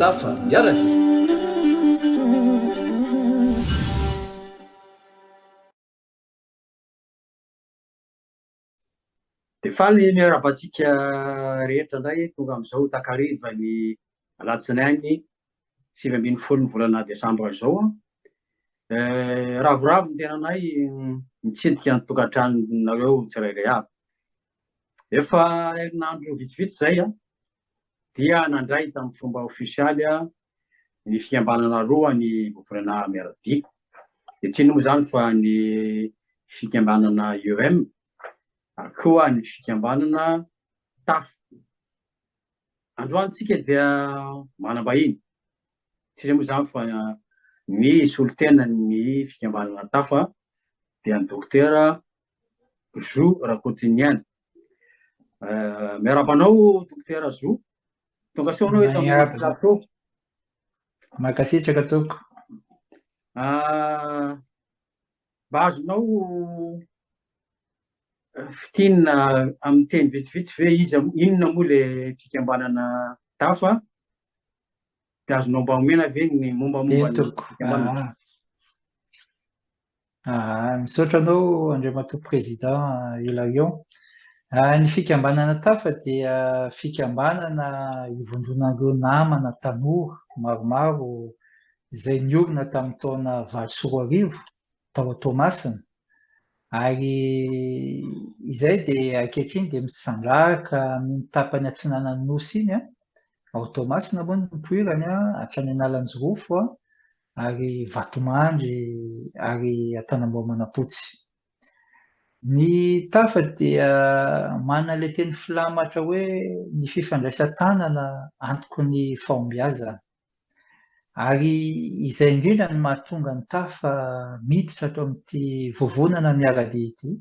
Tafa miara-dia. Dia faly miarahaba antsika rehetra indray tonga amin'izao takariva ny alatsinainy 19 ny volana desambra izao. Ravoravo ny tenanay mitsidika ny tokantranonareo tsirairay avy. Efa herinandro vitsivitsy izay dia nandray tamin'ny fomba ofisialy ny fikambanana roa ny Vovonana Miara-dia. Dia tsy inona moa izany fa ny fikambanana IEM ary koa ny fikambanana taf. Androany tsika dia manam-bahiny, tsy iza moa izany fa ny solontenan'ny fikambanana taf dia ny Dokotera Zo Rakotoniaina. Miarahaba anao Dokotera Zo, tonga soa anao eto amin'ny plateau. Mankasitraka tompoko. Mba azonao fintinina amin'ny teny vitsivitsy ve iza, inona moa ilay fikambanana tafa? Dia azonao mba omena ve ny mombamomba ny fikambanana? Misaotra anao Andriamatoa Président Hilarion. Ny fikambanana tafa dia fikambanana ivondronan'ireo namana tanora maromaro izay niorina tamin'ny taona 2008 tao Toamasina ary izay dia ankehitriny dia misandrahaka amin'iny tapany atsinanan'ny Nosy iny, ao Toamasina moa no nipoirany hatrany Analanjirofo ary Vatomandry ary Antanambao Manampotsy. Ny tafa dia manana ilay teny filamatra hoe ny fifandraisan-tanana antoky ny fahombiazana. Ary izay indrindra no mahatonga ny tafa miditra ato amin'ity vovonana miara-dia ity.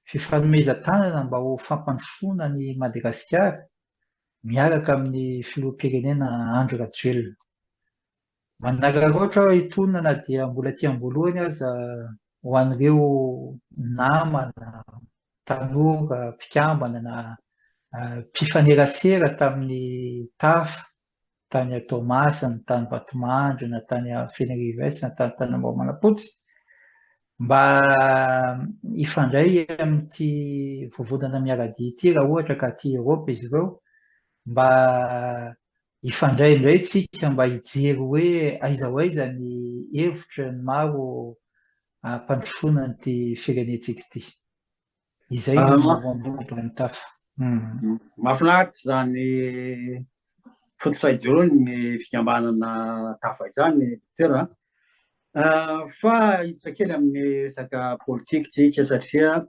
Fifanomezan-tanana mba ho fampandrosoana an'i Madagasikara miaraka amin'ny filoham-pirenena Andry Rajoelina. Manararaotra aho hitonona na dia mbola aty am-boalohany aza ho an'ireo namana, tanora, mpikambana na mpifanerasera tamin'ny tafa tany Toamasina, tany Vatomandry, na tany Fenerive-Est, na tany Tanambao Manampotsy, mba hifandray amin'ity vovonana miara-dia ity raha ohatra ka aty Eoropa izy ireo, mba hifandray indray tsika mba hijery hoe aiza ho aiza ny hevitra ny maro hampandrosoana an'ity firenentsika ity. Izay no mombamomba ny tafa. Mahafinaritra izany fototra ijoroan'ny fikambanana tafa izany Dokotera a. Fa hiditra kely amin'ny resaka politika tsika satria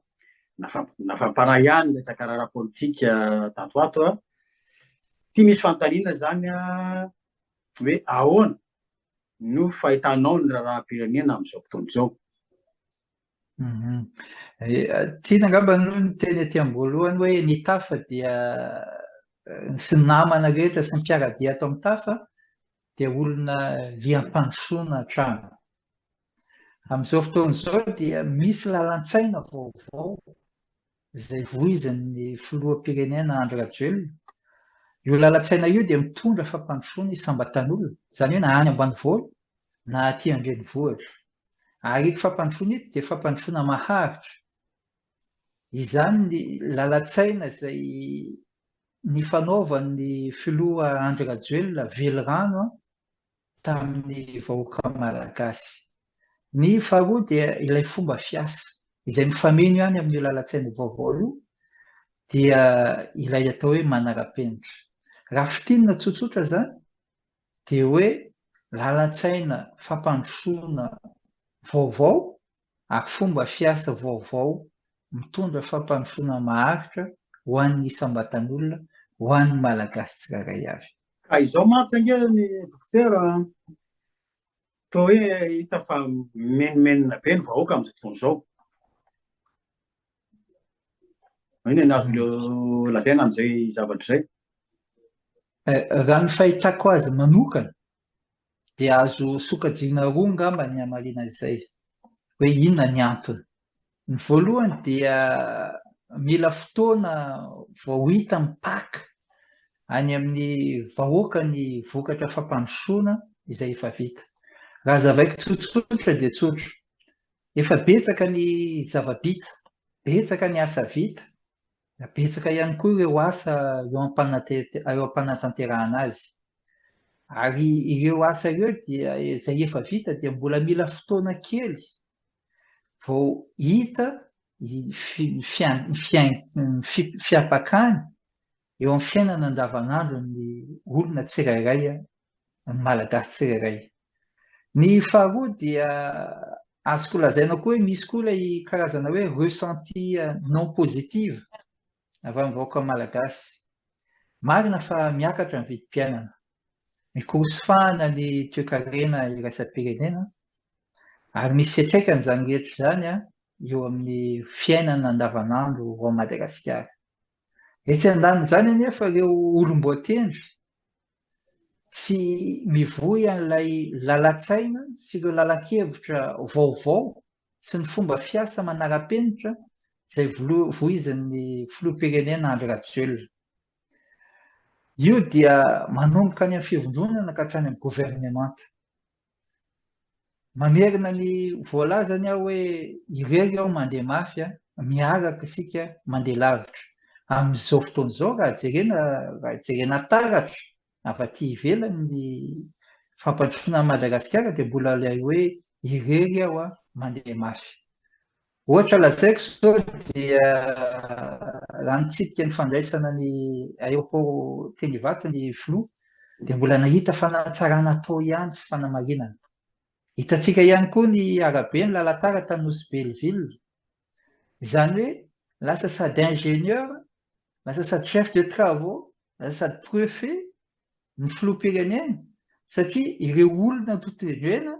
nafampanahy ihany ny resaka raharaha politika tato ho ato a. Ity misy fanontaniana izany hoe ahoana no fahitanao ny raharaham-pirenena amin'izao fotoana izao? Tiana angamba aloha ny teny aty am-boalohany hoe ny tafa dia sy ny namana rehetra sy ny mpiara-dia ato amin'ny tafa dia olona liam-pandrosoana hatrany. Amin'izao fotoana izao dia misy lalan-tsaina vaovao izay voizin'ny filoham-pirenena Andry Rajoelina. Io lalan-tsaina io dia mitondra fampandrosoana isam-batan'olona, izany hoe na any ambanivolo na aty an-drenivohitra. Ary ito fampandrosoana ito dia fampandrosoana maharitra. Izany ny lalan-tsaina izay nifanaovan'ny filoha Andry Rajoelina velirano tamin'ny vahoaka malagasy. Ny faharoa dia ilay fomba fiasa izay mifameno ihany amin'io lalan-tsaina vaovao io dia ilay atao hoe manara-penitra. Raha fintinina tsotsotra izany dia hoe lalan-tsaina fampandrosoana vaovao ary fomba fiasa vaovao mitondra fampandrosoana maharitra ho an'ny isam-batan'olona, ho an'ny Malagasy tsirairay avy. Ka izao mantsy ange ny dokotera an, toa hoe hita fa mimenomenona be ny vahoaka amin'izao fotoana izao. Inona no azonao lazaina amin'izay zavatra izay? Raha ny fahitako azy manokana dia azo sokajiana roa angamba ny hamaliana izay hoe inona ny antony. Ny voalohany dia mila fotoana vao hita mipaka. any amin'ny vahoaka ny vokatra fampandrosoana izay efa vita. Raha hazavaiko tsotsotra dia tsotra, efa betsaka ny zava-bita, betsaka ny asa vita, betsaka ihany koa ireo asa eo am-panatanterahana azy. Ary ireo asa ireo dia izay efa vita dia mbola mila fotoana kely vao hita ny fiampakany eo amin'ny fiainana andavanandron'ny olona tsirairay, ny Malagasy tsirairay. Ny faharoa dia azoko lazaina koa hoe misy koa ilay karazana hoe ressenti non positive avy amin'ny vahoaka Malagasy. Marina fa miakatra ny vidim-piainana, mikorosifahana ny toekarena iraisam-pirenena ary misy fiantraikany izany rehetra izany eo amin'ny fiainana andavanandro ao Madagasikara. Etsy andanin'izany anefa ireo olom-boatendry tsy mivoy an'ilay lalan-tsaina sy ireo lalan-kevitra vaovao sy ny fomba fiasa manara-penitra izay voizin'ny filoham-pirenena Andry Rajoelina. Io dia manomboka any amin'ny fivondronana ka hatrany amin'ny governemanta. Mamerina ny voalazany aho hoe irery aho mandeha mafy a, miaraka isika mandeha lavitra. Amin'izao fotoana izao raha jerena raha jerena taratra avy aty ivelany ny fampandrosoana an'i Madagasikara dia mbola ilay hoe irery aho a, mandeha mafy. Ohatra lazaiko izao dia raha nitsidika ny fandraisana ny aéroport teny Ivato ny filoha dia mbola nahita fanatsarana atao ihany sy fanamarinana. Hitantsika ihany koa ny arabe ny lalan-tara tany Nosy Belleville. Izany hoe lasa sady ingénieur, lasa sady chef de travaux, lasa sady préfet ny filoham-pirenena satria ireo olona notendrena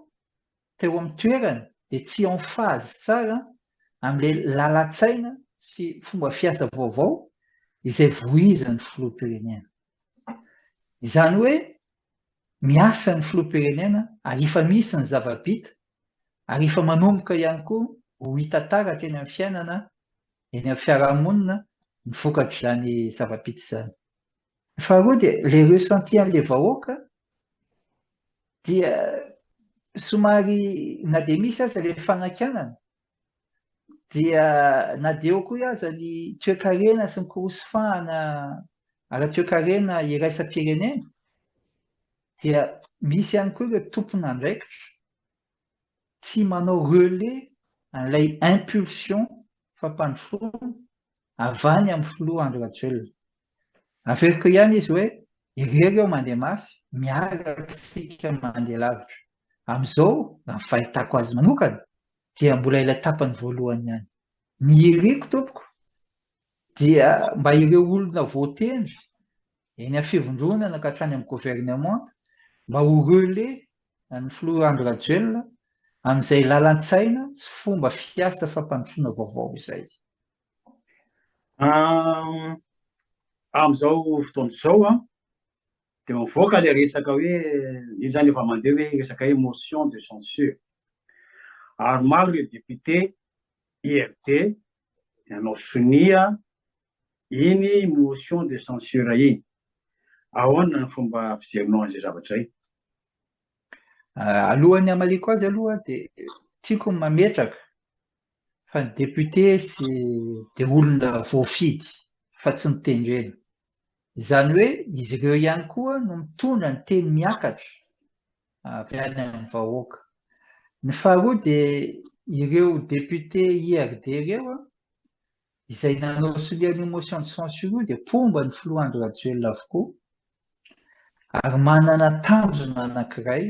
teo amin'ny toerany dia tsy en phase tsara amin'ilay lalan-tsaina sy fomba fiasa vaovao izay vohizan'ny filoham-pirenena. Izany hoe miasa ny filoham-pirenena ary efa misy ny zava-bita ary efa manomboka ihany koa ho hita taratra eny amin'ny fiainana, eny amin'ny fiarahamonina ny vokatr'izany zava-bita izany. Ny faharoa dia ilay ressenti an'ilay vahoaka dia somary na dia misy aza ilay fanakianana dia na dia eo koa aza ny toekarena sy ny korosifahana ara-toekarena iraisam-pirenena dia misy ihany koa ireo tompon'andraikitra tsy manao relais an'ilay impulsion fampandrosoana avy any amin'ny filoha Andry Rajoelina. Averiko ihany izy hoe irery aho mandeha mafy, miaraka isika mandeha lavitra. Amin'izao, raha ny fahitako azy manokana, dia mbola ilay tapany voalohany ihany. Ny iriko tompoko dia mba ireo olona voatendry eny amin'ny fivondronana ka hatrany amin'ny governemanta mba ho relais an'ny filoha Andry Rajoelina amin'izay lalan-tsaina sy fomba fiasa fampandrosoana vaovao izay. Amin'izao fotoana izao dia mivoaka ilay resaka hoe, io izany efa mandeha hoe resaka hoe motion de censure. Ary maro ireo député IRD nanao sonia iny motion de censure iny. Ahoana ny fomba fijerinao an'izay zavatra izay? Alohan'ny hamaliako azy aloha dia tiako ny mametraka fa ny député sy dia olona voafidy fa tsy notendrena. Izany hoe izy ireo ihany koa no mitondra ny teny miakatra avy any amin'ny vahoaka. Ny faharoa dia ireo député IRD ireo izay nanao sonia an'io motion de censure io dia mpomba ny filoha Andry Rajoelina avokoa ary manana tanjona anankiray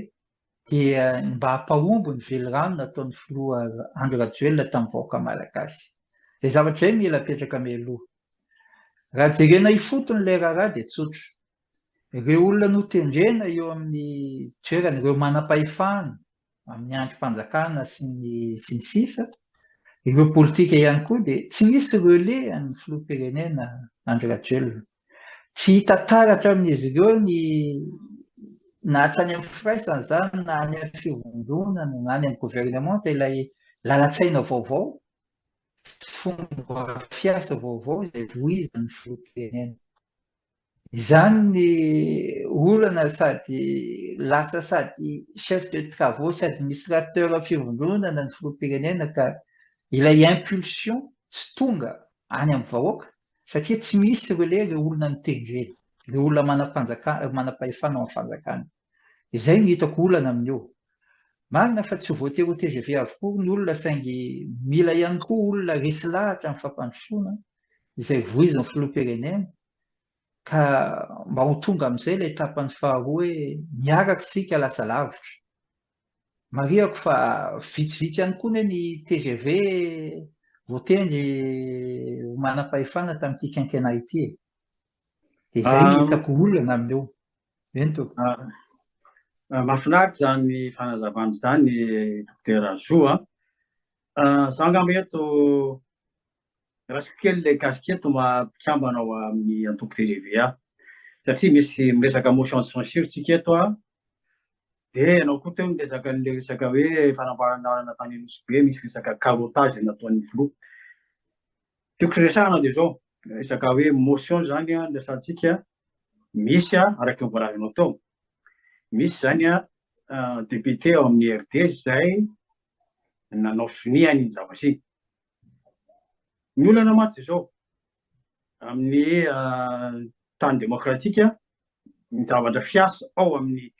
dia ny mba hampahomby ny velirano nataon'ny filoha Andry Rajoelina tamin'ny vahoaka malagasy. Izay zavatra izay mila apetraka mialoha. Raha jerena ifotony ilay raharaha dia tsotra. Ireo olona notendrena eo amin'ny toerana, ireo manam-pahefana amin'ny andrim-panjakana sy ny sy ny sisa, ireo politika ihany koa dia tsy misy relais an'ny filoham-pirenena Andry Rajoelina. Tsy hita taratra amin'izy ireo ny na hatrany amin'ny firaisana izany na any amin'ny fivondronana na any amin'ny governemanta ilay lalan-tsaina vaovao sy fomba fiasa vaovao izay voizin'ny filoham-pirenena. Izany ny olana sady lasa sady chef de travaux sy administrateur fivondronana ny filoham-pirenena ka ilay impulsion tsy tonga any amin'ny vahoaka satria tsy misy relais ireo olona notendrena, ireo olona manam-panjakana, manam-pahefana ao amin'ny fanjakana. Izay no hitako olana amin'io. Marina fa tsy voatery ho tgv avokoa ny olona saingy mila ihany koa olona resy lahatra amin'ny fampandrosoana izay voizin'ny filoham-pirenena ka mba ho tonga amin'izay ilay tapany faharoa hoe miaraka isika lasa lavitra. Marihako fa vitsivitsy ihany koa anie ny tgv voatendry ho manam-pahefana tamin'ity quinquennat ity e. Dia izay no hitako olana amin'io. Eny tompoko. Mahafinaritra izany fanazavana izany Dokotera Zo a. Za angamba eto raisiko kely ilay casquette maha mpikambana ao amin'ny antoko tgv ahy satria misy miresaka motion de censure tsika eto a, dia ianao koa teo niresaka an'ilay resaka hoe fanamboaran-dalana tany Anosibe misy resaka carottage nataon'ny filoha. Tiako resahana dia izao, resaka hoe motion izany no resahantsika, misy araka ny voalazanao teo, misy izany député ao amin'ny IRD izay nanao sonia an'iny zavatra iny. Ny olana mantsy izao, amin'ny tany demokratika, ny zavatra fiasa ao amin'ny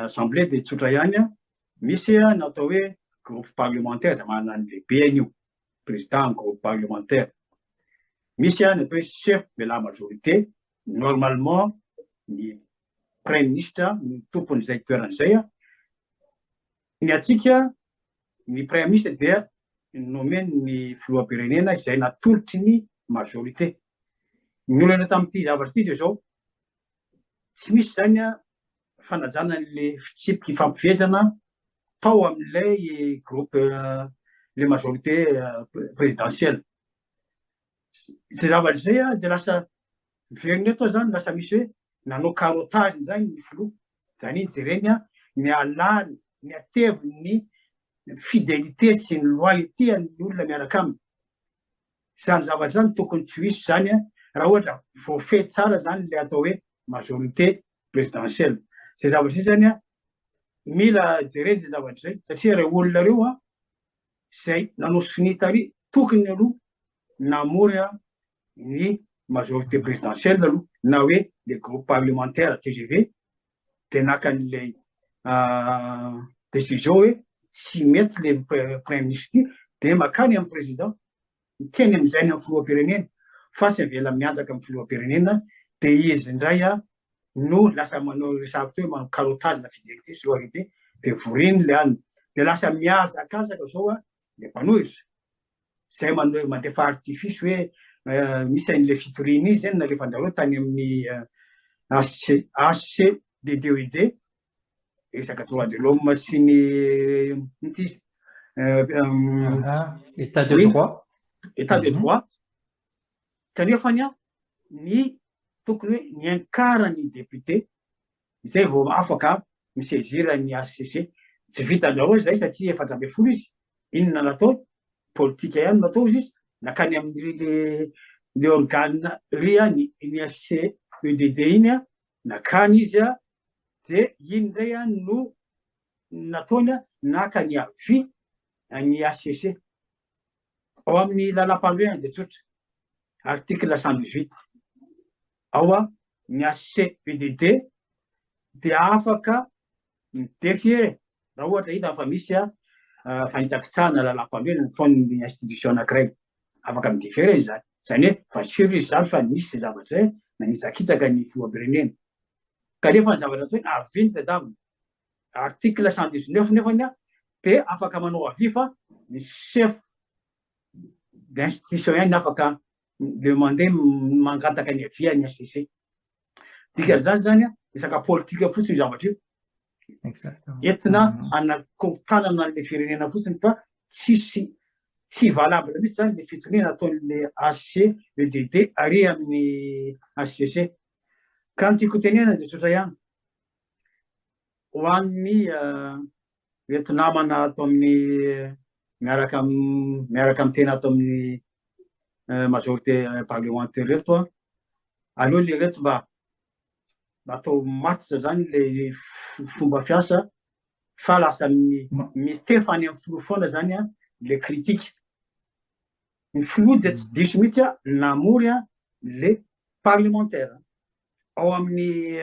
assemblée dia tsotra ihany, misy ny atao hoe groupe parlementaire izay manana ny lehibeny io, président ny groupe parlementaire. Misy ny atao hoe chef de la majorité, normalement ny praiminisitra no tompon'izay toerana izay. Ny antsika, ny praiminisitra dia nomen'ny filoham-pirenena izay natolotry ny majorité. Ny olana tamin'ity zavatra ity dia izao, tsy misy izany fanajana an'ilay fitsipiky ifampifehezana tao amin'ilay groupe le majorité présidentielle. Izay zavatra izay dia lasa miverina eto aho izany, lasa misy hoe nanao carottage indray ny filoha, izany hoe jereny ny halala, ny hatevin'ny fidélité sy ny loyauté an'ny olona miaraka aminy. Izany zavatra izany tokony tsy ho hisy izany raha ohatra voafehy tsara izany ilay atao hoe majorité présidentielle. Izay zavatra izay izany mila jerena izay zavatra izay satria ireo olona ireo izay nanao sonia tary tokony aloha namory ny majorité présidentielle aloha na hoe le groupe parlementaire tgv dia naka an'ilay décision hoe tsy mety le premier ministre ity dia makany amin'ny président miteny amin'izay ny amin'ny filoham-pirenena fa tsy avela mianjaka amin'ny filoham-pirenena dia izy indray no lasa manao resahako teo hoe manao carottage na fidélité sy loyauté dia voriny le anona dia lasa mihazakazaka zao le mpanohitra izay manao mandefa artifice hoe misy an'ilay fitoriana iny zay nalefan-dRareo tany amin'ny HCDDED resaka droit de l'homme sy ny ity izy état de droit, état de droit, kanefa ny ny tokony hoe niankarany député izay vao afaka mi-saisir ny HCC. Tsy vitan-dRareo izay satria 14 izy. Inona natao? Politika ihany natao izy izy. Nakany amin'ny le organe ry ny ny HCEDD iny nakany izy dia iny indray no nataony naka ny avis ny HCC. Ao amin'ny lalàmpanorenana dia tsotra, article 118, ao ny HCEDD dia afaka mi-défier raha ohatra hita fa misy fanitsakitsahana lalàmpanorenana ataon'ny institution anankiray. Afaka mi-défier izy izany. Izany hoe fa sûr izy izany fa nisy izay zavatra izay nanitsakitsaka ny filoham-pirenena. Kanefa ny zavatra atao hoe avis no tadiavina. Article 119 nefany dia afaka manao avis fa ny chef d'institution ihany no afaka demander mangataka ny avis an'ny HCC. Dikan'izany zany resaka politika fotsiny io zavatra io. Entina hanakorontanana an'ilay firenena fotsiny fa tsisy tsy valable mihitsy zany le fitoriana ataon'le HCEDD ary amin'ny HCC. Ka ny tiako tenenana dia tsotra ihany. Ho an'ny ireto namana ato amin'ny miaraka miaraka amin'ny tena ato amin'ny majorité parlementaire ireto, aleo le ireto mba. atao matotra zany le fomba fiasa fa lasa mitefa any amin'ny filoha foana zany an le critique. Ny filoha dia tsy diso mihitsy an namory an le parlementaire. Ao amin'ny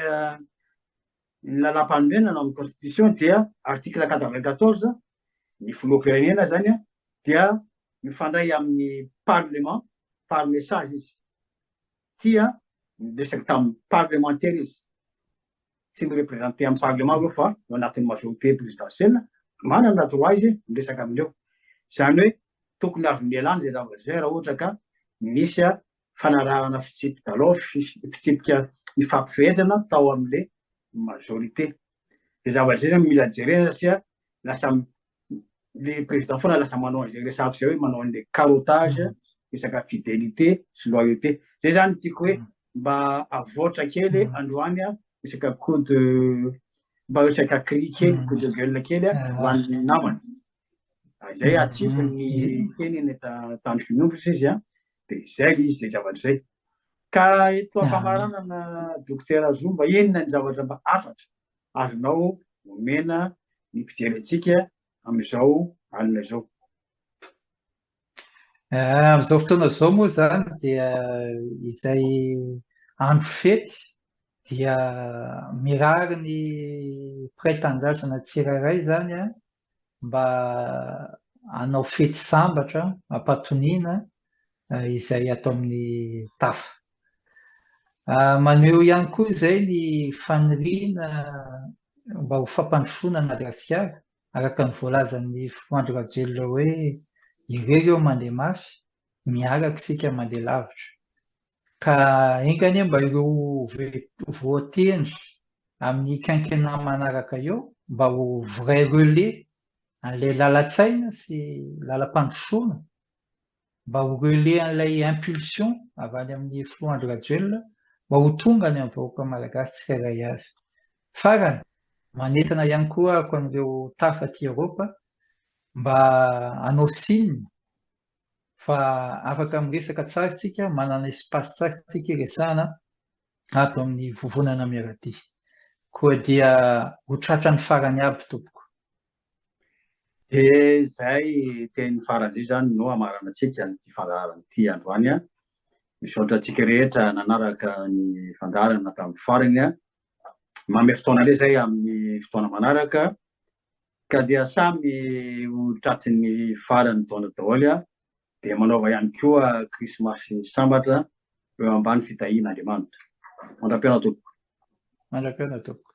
ny lalàmpanorenana ao amin'ny constitution dia article 94 ny filoham-pirenena zany an dia mifandray amin'ny parlement par message izy. Tia niresaka tamin'ny parlemantera izy. Tsy mi-representer amin'ny parlement aloha fa ao anatin'ny majorité présidentielle, manana droit izy miresaka amin'ireo. Izany hoe tokony avy mialana izay zavatra izay raha ohatra ka nisy fanarahana fitsipi-dalao, fitsipika ifampifehezana tao amin'ilay majorité. Izay zavatra izay zany mila jerena satria lasa le président foana lasa manao an'izay resahako izay hoe manao an'le carottage, resaka fidélité sy loyauté. Zay zany tiako hoe mba avoatra kely androany resaka coup de mba resaka cri kely, coup de gueule kely ho an'ny namana. Izay atsipy ny teny eny Tandrofinondro izy an, dia izay ilay izy izay zavatra izay. Ka eto am-pamaranana Dokotera Zo mba inona ny zavatra mba hafatra azonao omena ny mpijery antsika amin'izao alina izao? Amin'izao fotoana izao moa izany dia izay andro fety dia mirary ny mpiray tanindrazana tsirairay izany mba hanao fety sambatra ampatoniana izay ato amin'ny tafa. Maneho ihany koa izay ny faniriana mba ho fampandrosoana an'i Madagasikara, araka ny voalazan'ny Filoha Andry Rajoelina hoe irery eo mandeha mafy, miaraka isika mandeha lavitra. Ka enga anie mba ireo voatendry amin'ny quinquennat manaraka eo mba ho vrai relais an'ilay lalan-tsaina sy lalam-pandrosoana mba ho relais an'ilay impulsion avy any amin'ny Filoha Andry Rajoelina mba ho tonga any amin'ny vahoaka malagasy tsirairay avy. Farany, manentana ihany koa ako an'ireo tafa aty Eoropa mba hanao signe fa afaka miresaka tsara isika, manana espace tsara isika hiresahana ato amin'ny Vovonana Miaradia. Koa dia ho tratran'ny farany aby tompoko. Dia izay teny farany izay izany no hamaranantsika an'ity fandaharana ity androany. Misaotra antsika rehetra nanaraka ny fandaharana tamin'ny farany. Manome fotoana indray izay amin'ny fotoana manaraka. Ka dia samy ho tratry ny faran'ny taona daholo. Dia manaova ihany koa krismasy sambatra eo ambany fitahian'Andriamanitra. Mandra-pihaona tompoko. Mandra-pihaona tompoko.